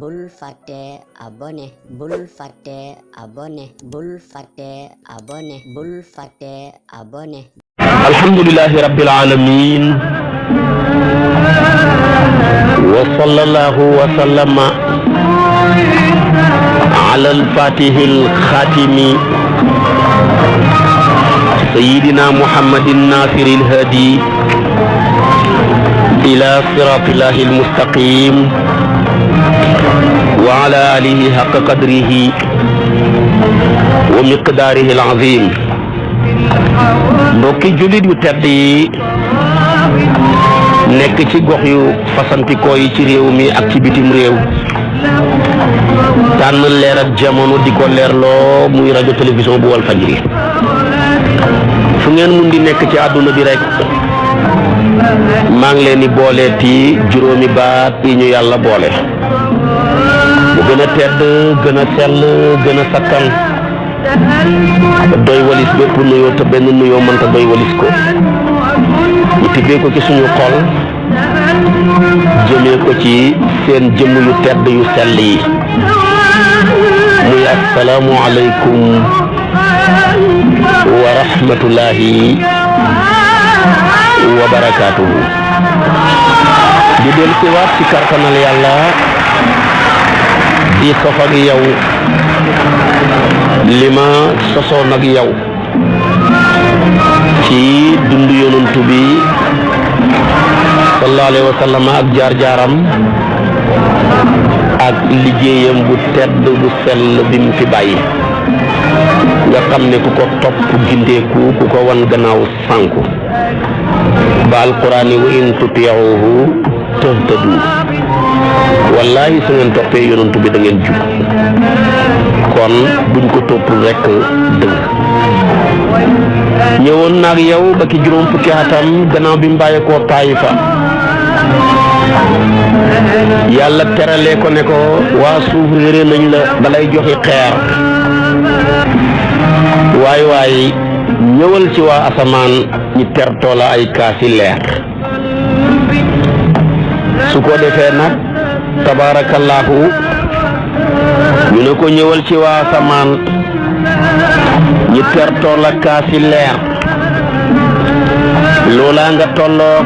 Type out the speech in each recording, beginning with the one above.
bul fàtte abonné bul fàtte abonné bul fàtte abonné bul fàtte abonné. alhamdulillahi rabbil alamin wa sallallahu wa sallama ala al-fatihil khatimi sayyidina muhammadin nasiril hadi ila siratillahil mustaqim wa ala alihi haqqa qadrihi wa miqdarihi al-azim. mbokki jullit yu tedd yi nekk ci gox yu fasantikoo yi ci réew mi ak ci bitim réew tànn leer ak jamono di ko leerloo muy rajo télévision bu Walfadjri fu ngeen mun di nekk ci àdduna bi rek maa ngi leen di booleeti juróomi baat yi ñu yàlla boole bu gën a tedd gën a sell gën a sakkan doy walis bépp nuyoo te benn nuyoo mënta doy walis ko ñu tibbee ko ci suñu xol jëmee ko ci seen jëmm yu tedd yu sell yi muy assalaamu aleykum wa rahmatullahi wa barakaatuhu. di del si waat ci kartanal yàlla di sof ak yow li ma sosoon ak yow ci dundu yonantu bi sallallahu alayhi wa sallam ak jaar-jaaram ak liggéeyam bu tedd bu sell bi mu fi bàyyi nga xam ne ku ko topp gindeeku ku ko wan gannaaw sànku ba alquraani wa in tuti'uhu tahtadu wallahi su ngeen toppee yonantu bi da ngeen jub kon buñ ko toppul rekk dëgg. ñëwoon naag yow ba ki juróom fukki atam gannaaw bi mu bàyyeekoo Taayifa yàlla teralee ko ne ko waa suuf réere nañ la balay joxe xeer waay ñëwal ci waa asamaan ñi tertoo la ay kaasi leer su ko defee nag tabaarakallaahu ñu ne ko ñëwal ci waa asamaan ñi tertoo la kaasi leer loola nga tolloo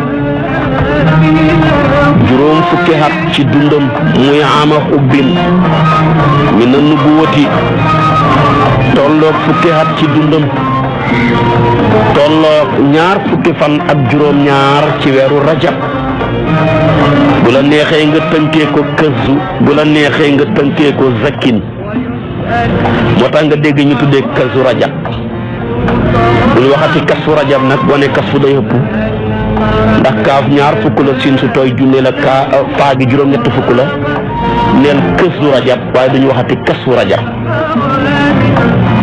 juróom fukki at ci dundam muy ama xubbin mi na nubuwati tolloog fukki at ci dundam tolloog ñaar fukki fan ak juróom ñaar ci weeru rajab bu la neexee nga tënkee ko këzu bu la neexee nga tënkee ko zakkin moo tax nga dégg ñu tuddee kasu rajab bul waxati kasu rajab nag boo ne kasu day ëpp ndax kaaf ñaar fukk la siin su tooy junne la faa gi juróom-ñett fukk la neen kasu rajab waaye duñu waxati kasu rajab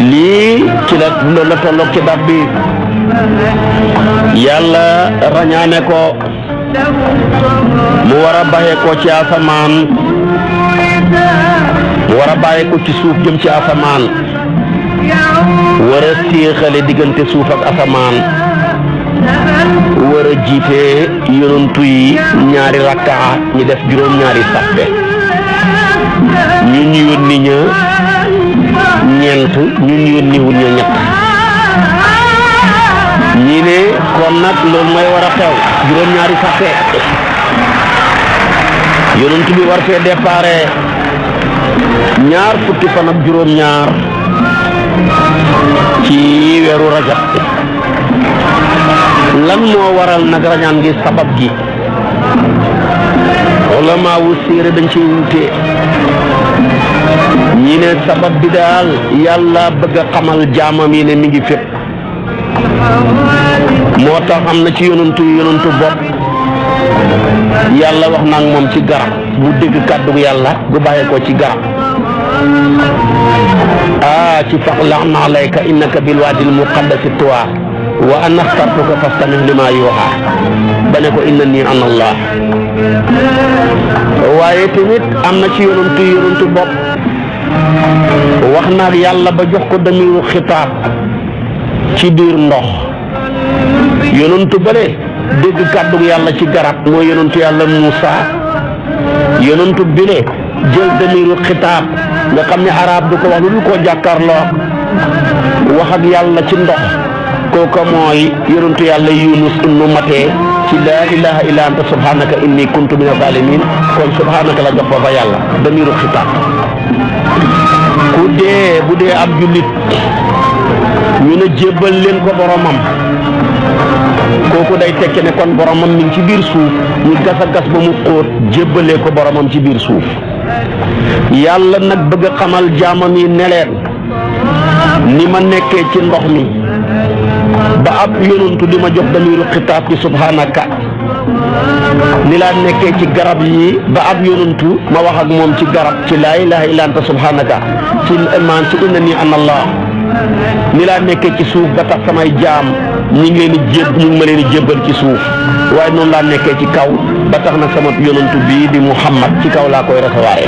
lii ci la loolu la tolloog ci dab bi yàlla rañaane ko mu war a bàyyee ko ci asamaan mu war a bàyyee ko ci suuf jëm ci asamaan war a séexale diggante suuf ak asamaan war a jiite yonantu yi ñaari rakkaa ñi def juróom-ñaari sàppe ñun ñu yónni ña ñeent ñun ñu yónni wul ña ñett ñii ne kon nag loolu mooy war a xew juróom-ñaari sàppe yonantu bi war fee déparé ñaar fukki fan ak juróom-ñaar ci weeru rajab lan moo waral nag rañaan gi sabab gi ulama wu siire dañ ci wute ñi ne sabab bi daal yàlla bëgg a xamal jaamam yi ne mi ngi fépp moo tax am na ci yonantu bopp yàlla wax naag moom ci garab bu dégg kàddu yàlla gu bàyyee ko ci garab ci faxla'na alayka innaka bil waadil muqaddasi tuwa wa ana axtartuka fastami' lima yuuxa ba ne ko innani ana allah waaye tamit am na ci yonantu bopp wax naag yàlla ba jox ko damiru xitaab ci biir ndox yonantu bële dégg kàddu yàlla ci garab mooy yonantu yàlla Muusa yonantu bile jël damiru xitaab nga xam ne arab du ko wax lu dul koo jàkkaarloo wax ak yàlla ci ndox kooka mooy yonentu yàlla Yunus nu matee ci laa ilaha illa anta subhanaka inni kuntu mina zalimin kon subhanaka la jox fa yàlla damiru xitaab ku dee bu dee ab jullit ñu ne jébbal leen ko boromam kooku day tekke ne kon boromam mi ngi ci biir suuf ñu gas a gas ba mu xóot jébbalee ko boromam ci biir suuf yàlla nag bëgg a xamal jaamam yi ne leen ni ma nekkee ci ndox mi ba ab yonantu di ma jox damiru xitaab ci subhanaka ni laa nekkee ci garab yi ba ab yonantu ma wax ak moom ci garab ci laa ilaha illa anta subhanaka ci iman ci inna ni ana allah ni laa nekkee ci suuf ba tax samay jaam ñi ngi leen di ma leen di jébbal ci suuf waaye noonu laa nekkee ci kaw ba tax na sama yonantu bii di Muhammad ci kaw laa koy recevoir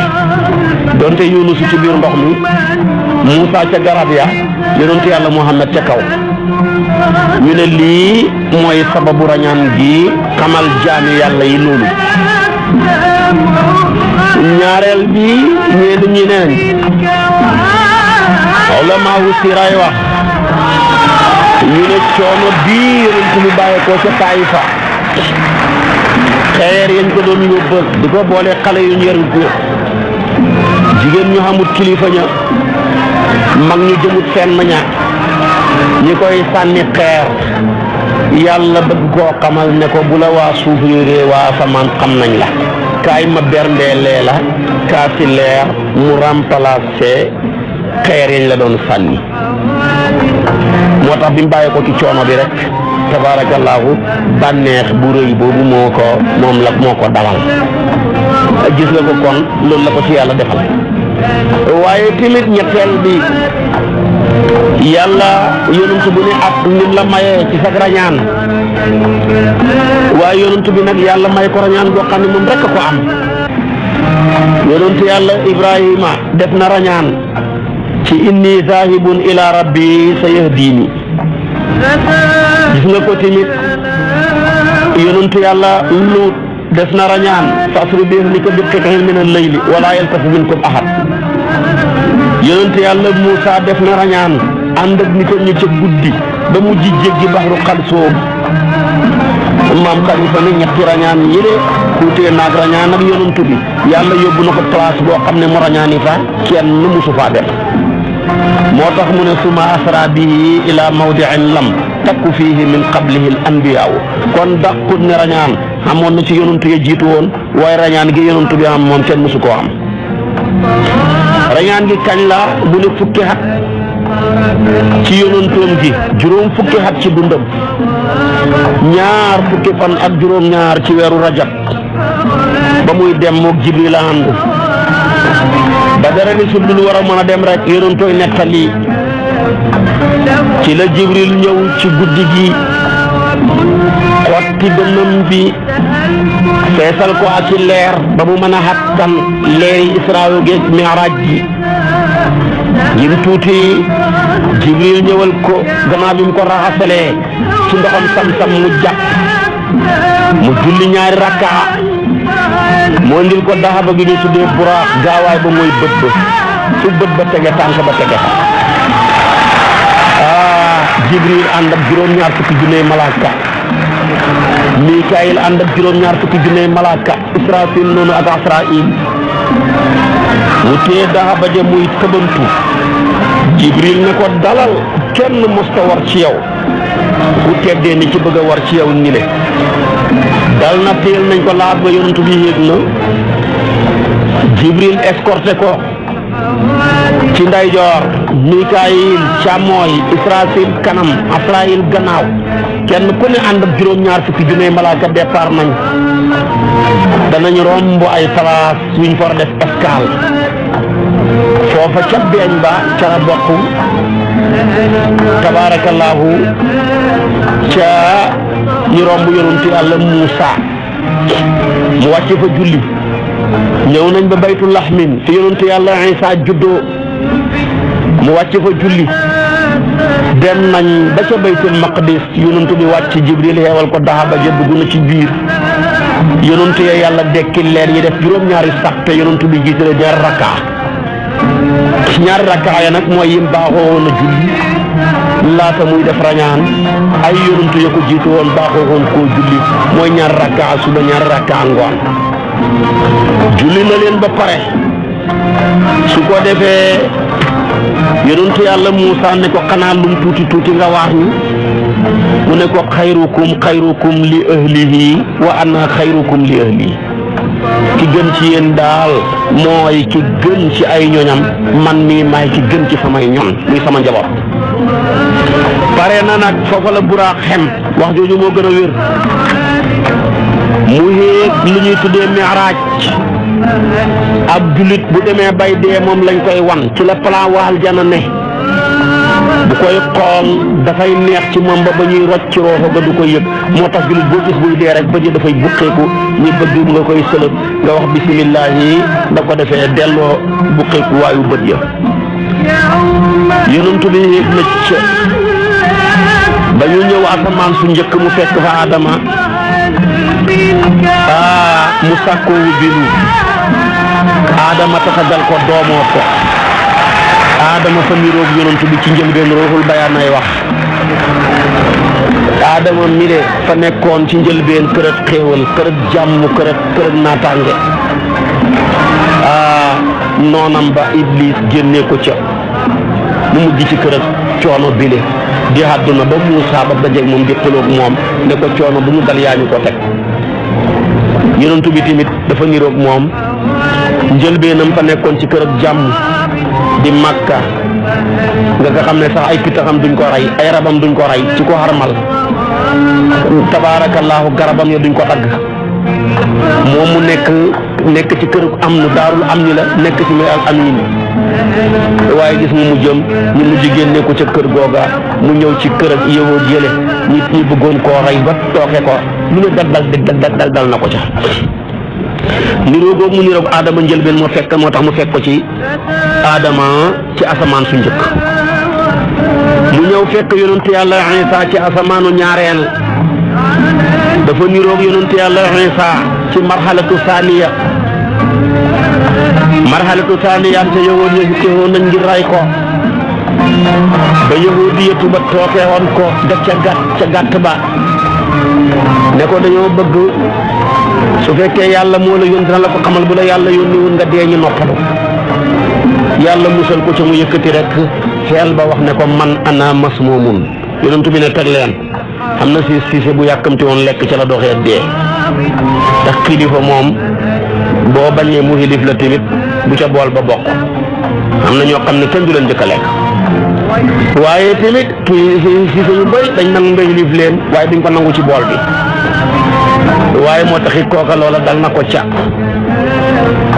donte Yunus ci biir ndox mi Muusa ca garab ya yonantu yàlla Muhammad ca kaw ñu ne lii mooy sababu rañaan gi xamal jaami yàlla yi loolu ñaareel bi ñeenu ñi neen ulama wu siraay wax ñu ne coono bii yonent bi bàyyi ko ca Taifa xeer yañ ko doon yóbbal di ko boole xale yu ñu yarul ko jigéen ñu xamut kilifa ña mag ñu jëmut fenn ña ñi koy sànni xeer yàlla bëgg koo xamal ne ko bu la waa suuf réeree waa asamaan xam nañ la kaay ma berndeelee la kaa si leer mu remplacé xeer yañ la doon sànni moo tax bi mu bàyyi ko ci coono bi rek tabaarakallaahu bànneex bu rëy boobu moo ko dalal gis nga ko kon loolu la ko ci yàlla defal waaye tamit ñetteel bi yàlla yonent bu ne ak nim la mayee ci sag rañaan waaye yonent bi nag yàlla may ko rañaan boo xam ne moom rek ko am yonent yàlla Ibrahima def na rañaan ci inni zahibun ila rabbi sayahdini gis nga ko tamit yonent yàlla Luut def na rañaan fasri bi ahlika bi qit'in min al-layli wala yaltafit minkum ahad yonent yàlla Muusa def na rañaan ànd ak nitam ñi ca guddi ba mu jéggi baxru Xalsoom maam Xalifa ne ñetti rañaan yi de kuutee naag rañaan ak yonent bi yàlla yóbbu na ko place boo xam ne mu rañaani fa kenn musu faa def moo tax mu ne suma asra bihi ila mawdi'in lam takku fihi min qablihi al anbiyaa kon dàqut ne rañaan amoon na ci yonantu ya jiitu woon waaye rañaan gi yonantu bi am moom kenn musu koo am rañaan gi kañ la bu ne fukki at ci yonantoom gi juróom fukki at ci dundam ñaar fukki fan ak juróom ñaar ci weeru rajab ba muy dem moog Jibril ànd ba dara ni su dul war a mën a dem rek yonantooy nettali ci la Jibril ñëw ci guddi gi xotti dënnam bi feesal ko ak ci leer ba mu mën a xattan leeri Israa geeg Mi'raaj gi jim tuuti Jibril ñëwal ko gannaaw bi mu ko raxasalee ci ndoxam sam-sam mu jàpp mu julli ñaari rakkaa moo ndil ko daxaba gi ñu tuddee buraax gaawaay ba mooy bët ba fu bët ba tege tànk ba tege fa Jibril ànd ak juróom-ñaar fukki junney malaaka Mikaayil ànd ak juróom-ñaar fukki junney malaaka Israfil noonu ak Asrail mu téye daxaba ja muy tëbantu Jibril ne ko dalal kenn mosta war ci yow ku teddee ni ci bëgg a war ci yow ni le dal na teel nañ ko laaj ba yonent bi yéeg na Jibril escorté ko ci ndeyjoor Mikaayil càmmooy Israfil kanam Asrail gannaaw kenn ku ne ànd ak juróom-ñaar fukki junne malaaka départ nañ danañ romb ay place yuñ for def escale foofa ca beeñ ba ca la bokk tabaarakallaahu ca ñu romb yonentu yàlla Muusa mu wàcce fa julli ñëw nañ ba baytu laxmin fi yonentu yàlla Isaa juddoo mu wàcce fa julli dem nañ ba ca baytul maqdis yonentu bi wàcc Jibril xeewal ko daxaba ja dugg na ci biir yonent ya yàlla dekkil leen ñi def juróom-ñaari sàppe yonent bi jiite leen ñaari rakkaa ya nag mooy yim baaxoo woon a julli laata muy def rañaan ay yonent ya ko jiitu woon baaxoo woon koo julli mooy ñaari rakkaa suba ñaari rakkaa ngoon julli na leen ba pare su ko defee yonent yàlla Muusaa ne ko xanaa lum tuuti nga waax ñu mu ne ko xayrukum li ahlihi wa ana xayrukum li ahli ki gën ci yéen daal mooy ki gën ci ay ñoñam man mii maay ki gën ci samay ñoñ muy sama njaboot pare na nag foofa la buraax xem wax jooju moo gën a wér mu yéeg lu ñuy tuddee mi'raaj ab jullit bu demee bay dee moom lañ koy wan ci la plan wa aljana ne bu koy xool dafay neex ci moom ba ñuy rocc ci rooxo ga du koy yëg moo tax jullit boo gis buy dee rek ba ji dafay buqeeku ñi bëgg nga koy sëlët nga wax bisimilah yi da ko defee delloo buqeeku waayu bët ya yonent bi yéeg na ca ba ñu ñëw asamaan su njëkk mu fekk fa Adama mu sàkkoo bilu Adama taxagal ko doomoo ko Adama fa niroog yonent bi ci njëlbeen Ruuhul Bayaan ay wax Adama mi de fa nekkoon ci njëlbeen kërëg xéewal kërëg jàmm kërëg naataange noonam ba Iblis génne ko ca mu mujj ci kërëg coono bile di àdduna ba Muusaa ba dajeeg moom di xuloog moom ne ko coono bu ñu dal yaa ñu ko teg yonent bi tamit dafa niroog moom njëlbeenam fa nekkoon ci kërëg jàmm di Makka nga xam ne sax ay pitaxam duñ ko rey ay rabam duñ ko rey ci ko xarmal tabaarakallaahu garabam ya duñ ko dagg moom mu nekk ci kër am nu daarul am ni la nekk ci muy al amin waaye gis mu mujjëm ñu mujj génne ko ca kër googa mu ñëw ci kër ak yahud yële nit ñi bëggoon koo rey ba tooke ko lu ne dal na ko ca niroo googu mu niroog Adama njëlbeen moo tax mu fekk ko ci Adama ci asamaan su njëkk mu ñëw fekk yonent yàlla Iisaa ci asamaanu ñaareel dafa niroog yonent yàlla Iisaa ci marxalatu saaniya am te yahud ya ci woon nañ ngir ray ko ba yahudiyatu ba tooke woon ko def ca gàtt ba ne ko dañoo bëgg su fekkee yàlla moo la yónni dina la ko xamal bu la yàlla yónni woon nga dee ñu noppalu yàlla musal ko ca mu yëkkati rek xeel ba wax ne ko man ana masmuumun yonent bi ne teg leen am na siise bu yàkkamti woon lekk ca la doxee dee ndax kilifa moom boo bañee mu xilif la tamit bu ca bool ba bokk am na ñoo xam ne kenn du leen jëkk a lekk waaye tamit kii siise yu bëri dañ nangu nga xilif leen waaye duñ ko nangu ci bool bi waaye moo taxit kooka loola dal na ko ca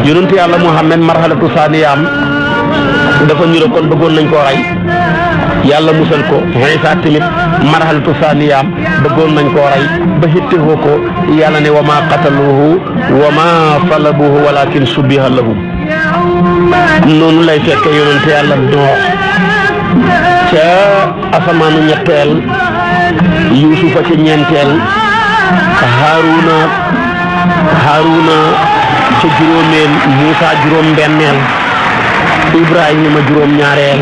yonent yàlla Muhammad marhalatu saaniyaam dafa niroo kon bëggoon nañ koo rey yàlla musal ko Iisaa tamit marhalatu saaniyaam bëggoon nañ koo rey ba hittewoo ko yàlla ne wa maa qataluuhu wa maa salabuuhu walaakin subbiha lahum noonu lay fekke yonent yàlla Noox ca asamaanu ñetteel Yuusufa ca ñeenteel Haaruna ca juróomeel Muusaa juróom benneel Ibrahima juróom ñaareel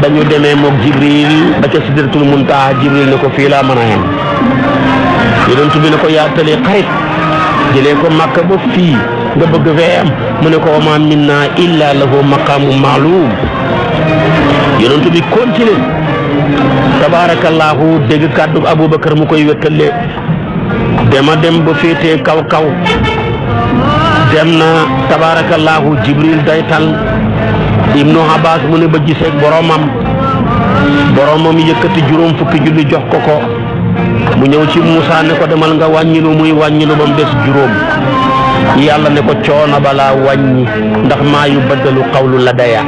dañu demee mook Jibril ba ca Sidratul Muntaha Jibril ne ko fii laa mën a yem yonent bi ne ko yaatalee xarit jëlee ko Makka ba fii nga bëgg fee am mu ne ko wa maa minnaa illaa lahu maqaamun ma'luum yonent bi continué tabaarakallaahu dégg kàddu Aboubacar mu koy wéttale dema dem ba féetee kaw dem na tabaarakallaahu Jibril daytal Ibnu Abbas mu ne ba giseeg boromam yëkkati juróom fukki julli jox ko mu ñëw ci Muusaa ne ko demal nga wàññilu muy wàññilu ba mu des juróom yàlla ne ko coono balaa wàññi ndax maa yu baddalu qawlu ladaya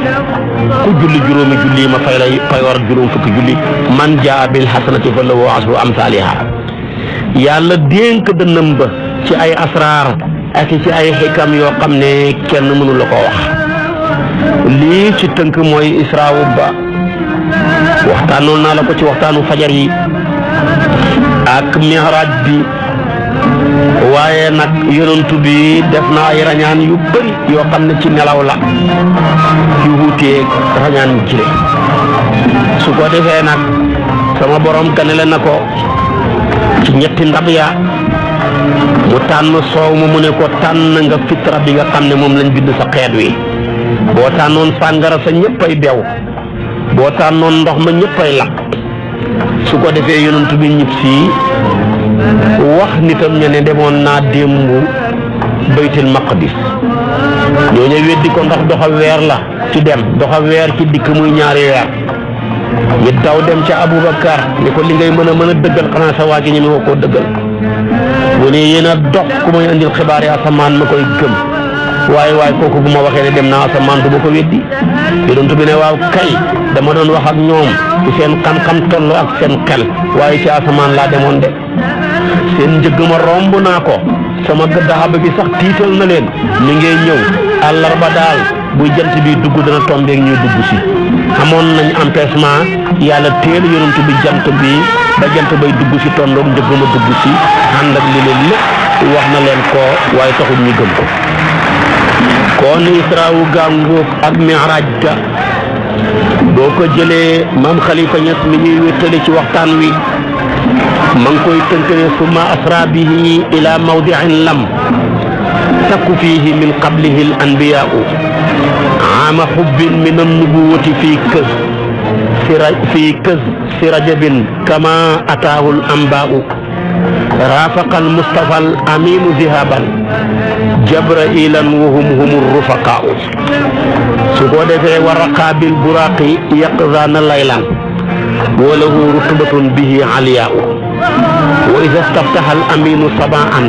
ku julli juróomi julli ma fay lay fayoor juróom fukki julli man jaa bil hasanati fa lahu asru amsaaliha yàlla dénk dënnam ba ci ay asraar ak ci ay xikam yoo xam ne kenn mënu la ko wax lii ci tënk mooy Israa ba waxtaanoon naa la ko ci waxtaanu fajar yi ak mi'raaj bi waaye nag yonent bi def na ay rañaan yu bëri yoo xam ne ci nelaw la yu wuuteeg rañaan jile su ko defee nag sama borom ganale na ko ci ñetti ndab ya mu tànn soow mu ne ko tànn nga fitra bi nga xam ne moom lañ bind sa xeet wi boo tànnoon sàngara sa ñëppay bew boo tànnoon ndox ma ñëppay lakk su ko defee yonent bi ñib si wax nitam ña ne demoon naa démb baytul maqdis ñooñu weddi ko ndax doxa weer la ci dem doxa weer ci dikk muy ñaari weer ñu daw dem ca Aboubacar ni ko li ngay mën a dëggal xanaa sa waa ji ñu ma koo dëggal bu ne yéen a dox ku may indil xibaar yi asamaan ma koy gëm waaye kooku bu ma waxee ne dem naa asamaan du ma ko weddi yonent bi ne waaw kay dama doon wax ak ñoom ci seen xam-xam toll ak seen xel waaye ci asamaan laa demoon de seen njëgg ma romb naa ko sama daxaba bi sax tiital na leen mi ngay ñëw àllarba daal buy jant bi dugg dana tombeeg ñuy dugg si amoon nañ empêchement yàlla teel yonent bi jant bi ba jant bay dugg si tondoog njëgg ma dugg si ànd ak li leen lépp wax na leen ko waaye taxul ñu gëm ko kon Israa gàngoog ak Mi'raaj ga boo ko jëlee maam Khalifa Niass mi ñuy wéttali ci waxtaan wi ma ngi koy tënk ne summa asra bihi ila mawdi'in lam takku fihi min qablihi al anbiyaa'u aama hubbin min an-nubuwwati fi kaz si rajabin kama ataahu al anbaa'u raafaqa al mustafa al aminu zihaban jabrailan wa hum rufaqaa'u su ko defee wa raqaabil buraaqi yaqzaana laylan wa lahu rutbatun bihi aliyaa'u wa iza staftaha al aminu sabaan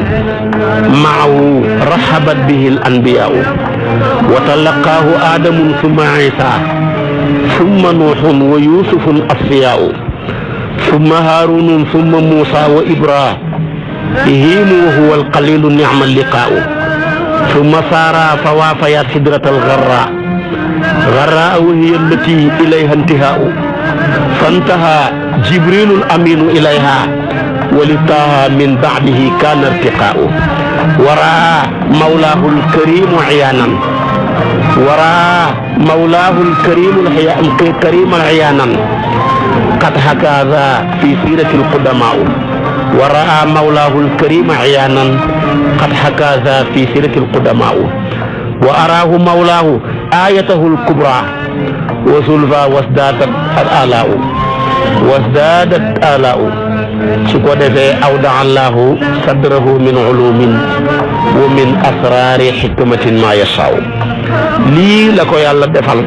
maahu rahabat bihi al anbiyaa'u wa talaqaahu aadamun summa isa summa nuuhun wa yusufun asfiyaa'u summa haarunun summa muusa wa ibrahimu wa huwa al qalilu ni'ma al liqaa'u summa saara fa waafaya sidratal gharraa wa hiya allati ilayha intihaa'u fantaha jibrilul aminu ilayha wa litaha min ba'dihi kana irtiqaa'u wa ra'a mawlaahu al-karimu iyaanan qad hakaa dhaa fi siirati al-qudamaa'u wa ra'a mawlaahu al-karima iyaanan qad hakaa dhaa fi siirati al-qudamaa'u wa araahu mawlaahu aayatahu al-kubraa wa zulfaa wasdaadat alaa'u su ko defee awdaa Allahu sadrahu min ulumin wa min asraari xikmatin maa yashaa'u lii la ko yàlla defal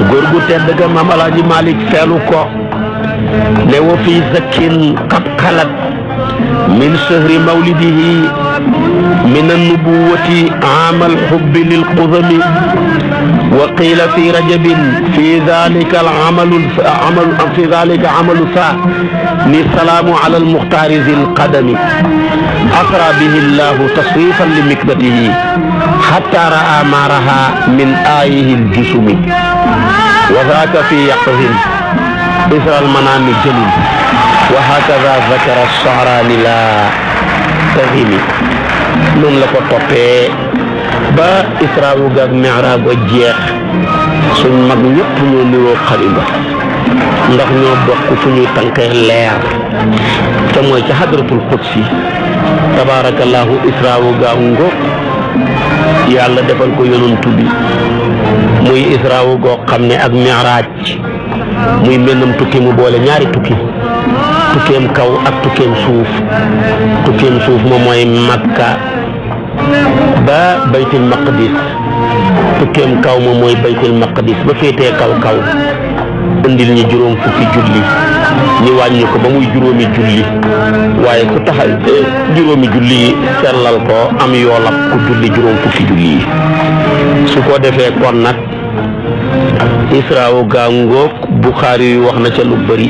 góor gu tedd ga maam Alaaji Malik feelu ko ne wa fi zakkin qad xalat min shahri mawlidihi min an-nubuwwati aamal hubbi lil qudami wa qiila fi rajabin fi dhalika amalu saa ni salaamu ala al-muxtaari zil qadami asra bihi llahu tasrifan li mikdatihi hatta ra'a ma raha min aayihi al-jusumi wa zaaka fi yaqzin isra al-manaami jalil wa hakaza zakara ash-sha'raani laa tahimi noonu la ko toppee ba Israa ga ak Mi'raaj ga jeex suñ mag ñëpp ñoo niroo xalima ndax ñoo bokk fu ñuy tànkee leer te mooy ca hadratul qudsi tabaarakallaahu Israa ga ngóog yàlla defal ko yonent bi muy Israa goo xam ne ak Mi'raaj muy mennam tukki mu boole ñaari tukki tukkeem kaw ak tukkeem suuf moom mooy Makka ba baytul maqdis tukkeem kaw moom mooy baytul maqdis ba féetee kaw indil ñu juróom fukki julli ñu wàññi ko ba muy juróomi julli waaye ku taxal juróomi julli yi sellal ko am yoolab ku julli juróom fukki julli yi su ko defee kon nag Israa gaa ngóog Buxaari yu wax na ca lu bëri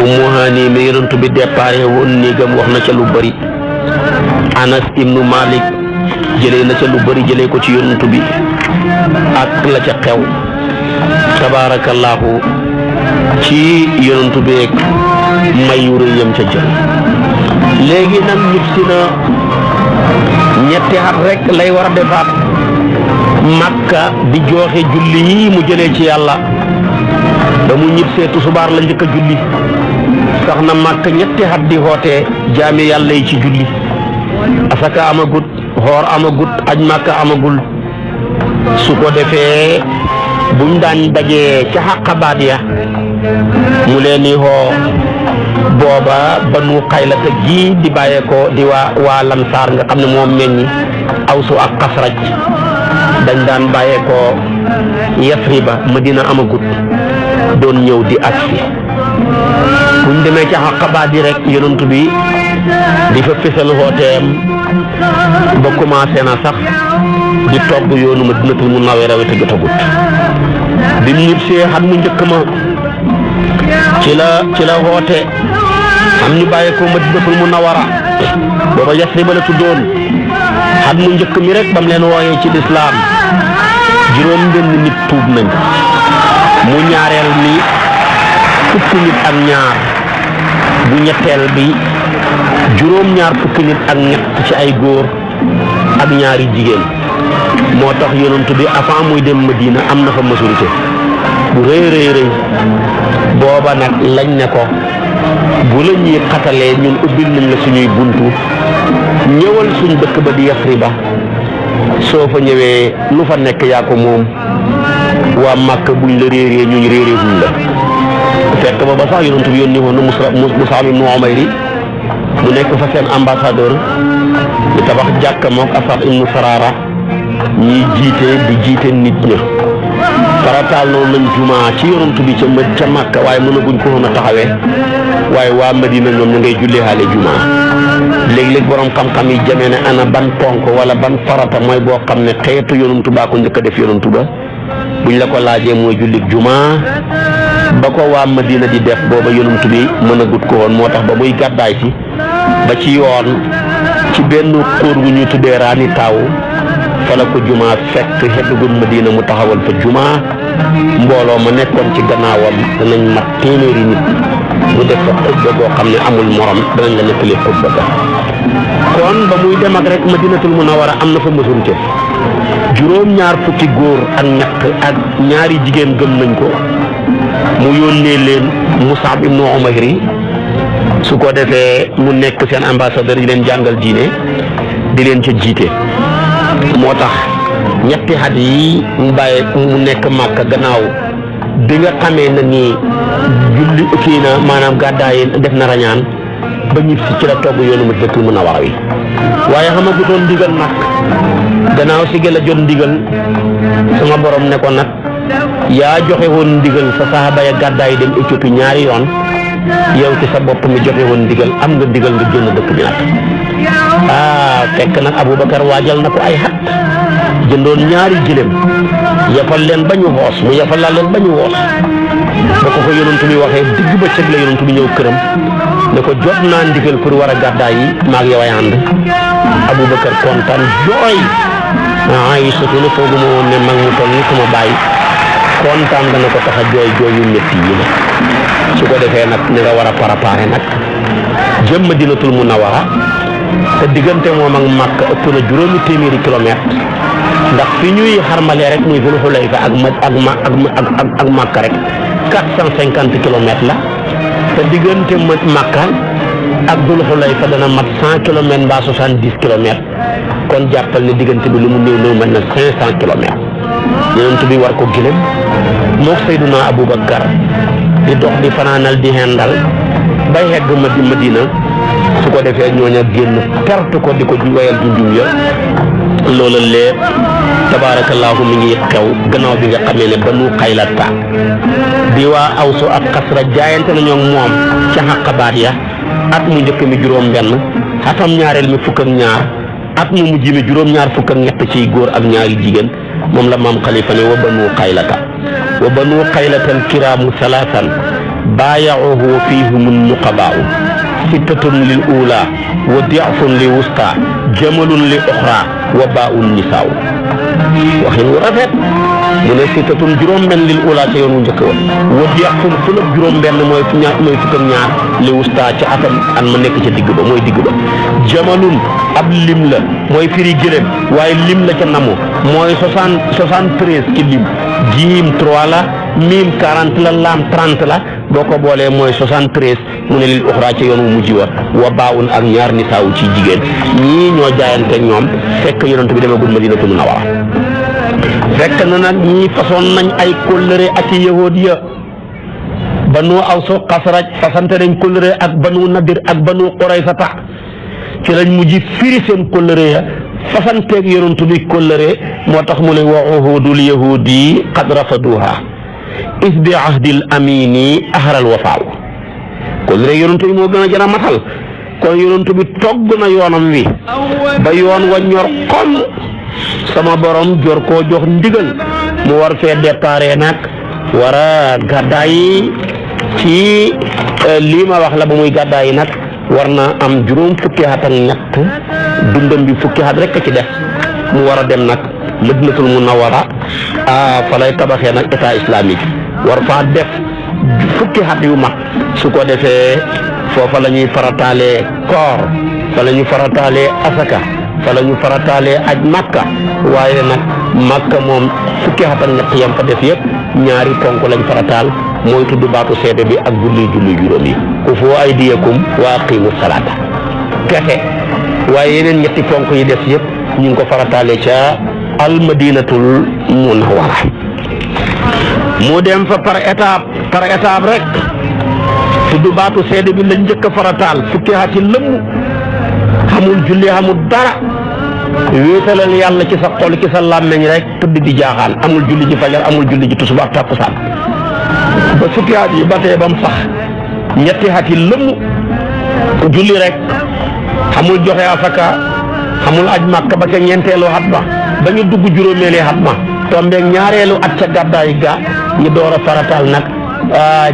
Ummu Haani mi yonent bi déparé woon néegam wax na ca lu bëri Anas ibnu Malik jëlee na ca lu bëri jëlee ko ci yonent bi ak la ca xew tabaarakallaahu ci yonent bi ak mayu rëyam ca jël léegi nag ñib si na ñetti at rek lay war a defaat Makka di joxe julli yi mu jëlee ci yàlla ba mu ñib see tusubaar la njëkk a julli sax na Makka ñetti at di xootee jaami yàlla yi ci julli asaka amagut xoor amagut aj Makka amagul su ko defee buñ daan dajee ca xaqabaat ya mu leen di xoo booba Banu Xaylata gi di bàyyeekoo di waa Lansaar nga xam ne moom meññi Awsu ak Xasraj dañ daan bàyyeekoo Yasriba Madina amagut doon ñëw di agsi buñ demee ca xaqabaat yi rek yonent bi di fa fésal xooteem ba commencé na sax di togg yoonu Madinatul Munawwara te jotagut bi mu ñibbisee xam mu njëkk ma ci la xoote am ñu bàyyi ko Madinatul Munawwara booba Yasriba la tuddoon xam mu njëkk mi rek bam leen wooyee ci lislaam juróom benn nit tuub nañ mu ñaareel mi fukki nit ak ñaar bu ñetteel bi juróom-ñaar fukki nit ak ñett ci ay góor ak ñaari jigéen moo tax yonent bi avant muy dem Madina am na fa majorité bu rëy booba nag lañ ne ko bu la ñuy xatalee ñun ubbil nañ la suñuy buntu ñëwal suñ dëkk ba di Yasriba soo fa ñëwee lu fa nekk yaa ko moom waa Màkka buñ la réeree ñuñ réeree buñ la fekk ba sax yonent bi yónni woon na Mus'ab ibn Umayr mu nekk fa seen ambassadeur ñu tabax jàkka mook Asad ibn Sarara ñiy jiite nit ña farataal noonu lañ jumaa ci yonent bi ca Màkka waaye mënaguñ ko woon a taxawee waaye waa Madina ñoom ñu ngay julli xaale jumaa léeg-léeg borom xam-xam yi jamee ne ana ban ponk wala ban farata mooy boo xam ne xeetu yonent baa ko njëkk a def yonent ba buñ la ko laajee mooy jullit jumaa ba ko waa Madina di def booba yonent bi mën a gut ko woon moo tax ba muy gàddaay si ba ci yoon ci benn xóor gu ñuy tuddee raani taaw fa la ko jumaa fekk xeggagul Madina mu taxawal fa jumaa mbooloo ma nekkoon ci gannaawam danañ mat téeméeri nit mu def fa xutba boo xam ne amul morom danañ la nettali xutba ba kon ba muy dem ak rek Madinatul Munawwara am na fa majorité juróom-ñaar fukki góor ak ñett ak ñaari jigéen gëm nañ ko mu yónnee leen Mus'ab ibn Umayr su ko defee mu nekk seen ambassadeur yi leen jàngal diine di leen ca jiite moo tax ñetti at yi mu bàyyee mu nekk Màkka gannaaw bi nga xamee na ni julli kii na maanaam gàddaay def na rañaan ba ñib si ci la togg yoonu Madinatul Munawwara wi waaye xamagutoon ndigal nag gannaaw si gi la jot ndigal sama borom ne ko nag yaa joxe woon ndigal sa saxaaba ya gàddaay dem Éthiopie ñaari yoon yow ci sa bopp mi joxe woon ndigal am nga ndigal nga génn dëkk bi nag fekk nag Aboubacar waajal na ko ay xat jëndoon ñaari gëlëm yafal leen ba ñu xoos mu yafal laa leen ba ñu xoos ba ko yonent bi waxee digg ba cëg la yonent bi ñëw këram ne ko jot naa ndigal pour war a gàddaay yi maag yow ay ànd Aboubacar kontaan jooy Aïcha ne fooguma woon ne mag mu toll ni sama baay kontaan dana ko tax a jooy yu métti yi nag su ko defee nag ni nga war a préparé nag jëm Madinatul Munawwara te diggante moom ak Makka ëpp na juróomi téeméeri kilomètre ndax fi ñuy xarmalee rek muy Dul Xulayfa ak Makka rek 450 kilomètres la te diggante Makka ak Dul Xulayfa dana mat 100 kilomètres mbaa 70 kilomètres kon jàppal ne diggante bi lu mu néew mën na 500 kilomètres yonent bi war ko gëlëm mook Seyduna Aboubacar di dox di fanaanal di xendal bay xegg Madina su ko defee ñooña génn perte ko di ko wayal junjum ya loola lépp tabaarakallaahu mi ngi xew gannaaw bi nga xamee ne Banu Xaylata di waa Awsu ak Xasra jaayante nañoo moom ca xaqabaat ya at mu njëkk mi juróom benn xatam ñaareel mi fukk ak ñaar at mu mujj mi juróom-ñaar fukk ak ñett ciy góor ak ñaari jigéen moom la maam Xalifa ne wa Banu Xaylata alkiraamu salaasan baayacuhu fiihimu nuqabaau sittatun lil uula wa di'fun li wusta jamalun li uxra wa baa'un nisaaw wax waxin wu rafet mu ne sittatun juróom-benn lil ula ca yoon wu njëkk wa wëddi ak ful ak juróom-benn mooy fukk ak ñaar li wusta ca atam an ma nekk ca digg ba mooy digg ba jamalun ab lim la mooy firi gëléem waaye lim la ca namu mooy 73 ci lim jiim 3 la miim 40 la laam 30 la boo ko boolee mooy 73 mu ne lil uxra ca yoon wu mujj wa baawun ak ñaar nisaawu ci jigéen ñii ñoo jaayante ñoom fekk yonent bi demagul Madinatu Munawwara fekk na nag ñii façon nañ ay kóllëre ak i yahood ya banu Aws Xasraj fasante nañ kóllëre ak banu Nadir ak banu Quraysata ci lañ mujj firi seen kóllëre ya fasanteeg yonent bi kóllëre moo tax mu ne wa uhudul yahudi qad rafaduha is bi ahdil amini ahral wafaaw kóllëre yonent bi moo gën a jara matal kon yonent bi togg na yoonam wi ba yoon wa ñor xol sama borom jor koo jox ndigal mu war fee déparé nag war a gàddaay ci lii ma wax la ba muy gàddaay nag war na am juróom fukki at ak ñett dundam bi fukki at rek a ci def mu war a dem nag Madinatul Munawwara fa lay tabaxee nag état islamique war faa def fukki at yu mag su ko defee foofa la ñuy farataalee koor fa la ñuy farataalee asaka fa la ñu farataalee aj makka waaye nag makka moom fukki at ak ñett yam fa def yëpp ñaari ponk lañ farataal mooy tudd baatu seede bi ak julli juróom yi kufu aydiyakum wa aqimu salaata kese waaye yeneen ñetti ponk yi des yëpp ñu ngi ko farataalee ca almadinatul munawwara mu dem fa par étape rek tudd baatu seede bi lañ njëkk a farataal fukki at yi lëmm xamul julli xamul dara wéetalal yàlla ci sa xol ci sa làmmeñ rek tëdd di jaaxaan amul julli ci fajar amul julli ci tusubaar takkusaan ba fukki at yi ba tey ba mu sax ñetti at yi lëmm julli rek xamul joxe asaka xamul aj màkka ba ca ñeenteelu at ba ñu dugg juróomeeli at ma tombeeg ñaareelu at ca gàddaay ga ñu door a farataal nag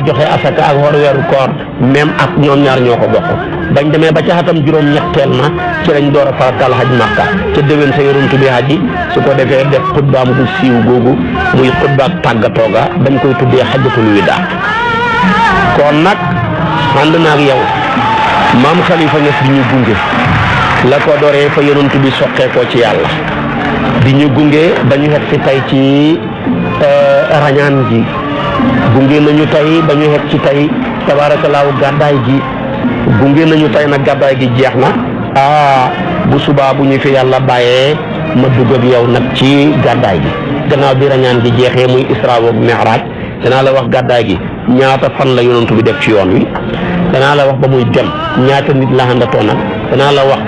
joxe asaka ak war weeru koor même ak ñoom ñaar ñoo ko bokk bañ demee ba ca xatam juróom ñetteel na ci lañ door a farataal xaj màkka ca déwén sa yonent bi haji su ko defee def xutbaam gu siiw googu muy xutbaak tàggatoo ga dañ koy tuddee xajatul wida kon nag ànd naag yow maam Khalifa Niass di ñu gunge la ko doree fa yonent bi soqeekoo ci yàlla di ñu gunge ba ñu xet si tey ci rañaan ji gunge nañu tey ba ñu xet ci tey tabaarakallaahu gàddaay gi gunge nañu tey nag gàddaay gi jeex na bu subaa bu ñu fi yàlla bàyyee ma dugg ak yow nag ci gàddaay gi gannaaw bi rañaan gi jeexee muy isra wa mi'raaj danaa la wax gàddaay gi ñaata fan la yonent bi def ci yoon wi danaa la wax ba muy dem ñaata nit la àndatoon nag danaa la wax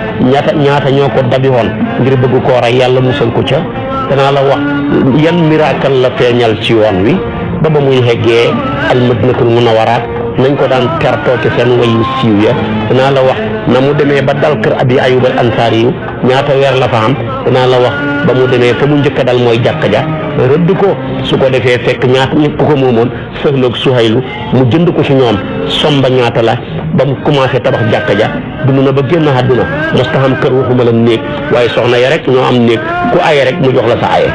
ñaata ñoo ko dabi woon ngir bëgg koo rey yàlla musal ko ca danaa la wax yan miracle la feeñal ci yoon wi ba muy heggee al madinatul munawwara nañ ko daan tertoo ci seen wayu siiw ya danaa la wax na mu demee ba dal kër abi ayub al ansaari yu ñaata weer la fa am danaa la wax ba mu demee fa mu njëkk dal mooy jàkka ja rëdd ko su ko defee fekk ñaata ñëpp ko moomoon Sahlu ak Suhaylu mu jënd ko ci ñoom somba ñaata la ba mu commencé tabax jàkka ja dund na ba génn àdduna mosta xam kër waxuma la néeg waaye soxna ya rek ñoo am néeg ku aye rek mu jox la sa aye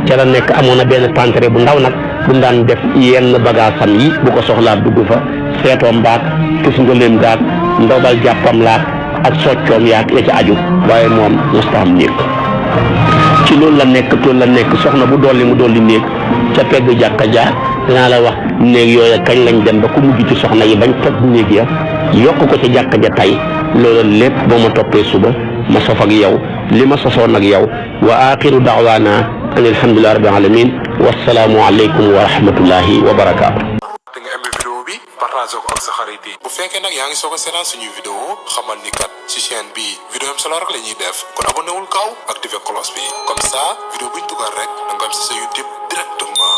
ca la nekk amoon na benn pantere bu ndaw nag bu mu daan def yenn bagaasam yi bu ko soxlaa dugg fa seetoom baag tus ngëleem gaag ndobal jàppam laag ak soccoom yaag ya ca aju waaye moom mosta xam néeg ci loolu la nekk soxna bu dolli mu dolli néeg ca pegg jàkka ja dinaa la wax néeg yooya kañ lañ dem ba ku mujj ci soxna yi bañ toj néeg ya yokk ko ci jàkka ja tey loolu lépp boo ma toppee suba ma sof ak yow li ma sosoon ak yow wa axiru daawaana an alhamdulillahi rabbil alamin wassalaamu aleykum wa rahmatullahi wa barakaatu. da nga aimé vidéo bi partagé ko ak sa xarit yi bu fekkee nag yaa ngi soog a seetaan suñuy vidéo xamal ni kat ci chaîne bi vidéo am solo rek la ñuy def kon abonné wul gaaw activé cloche bi comme ça vidéo buñ dugal rek da nga am si sa YouTube directement.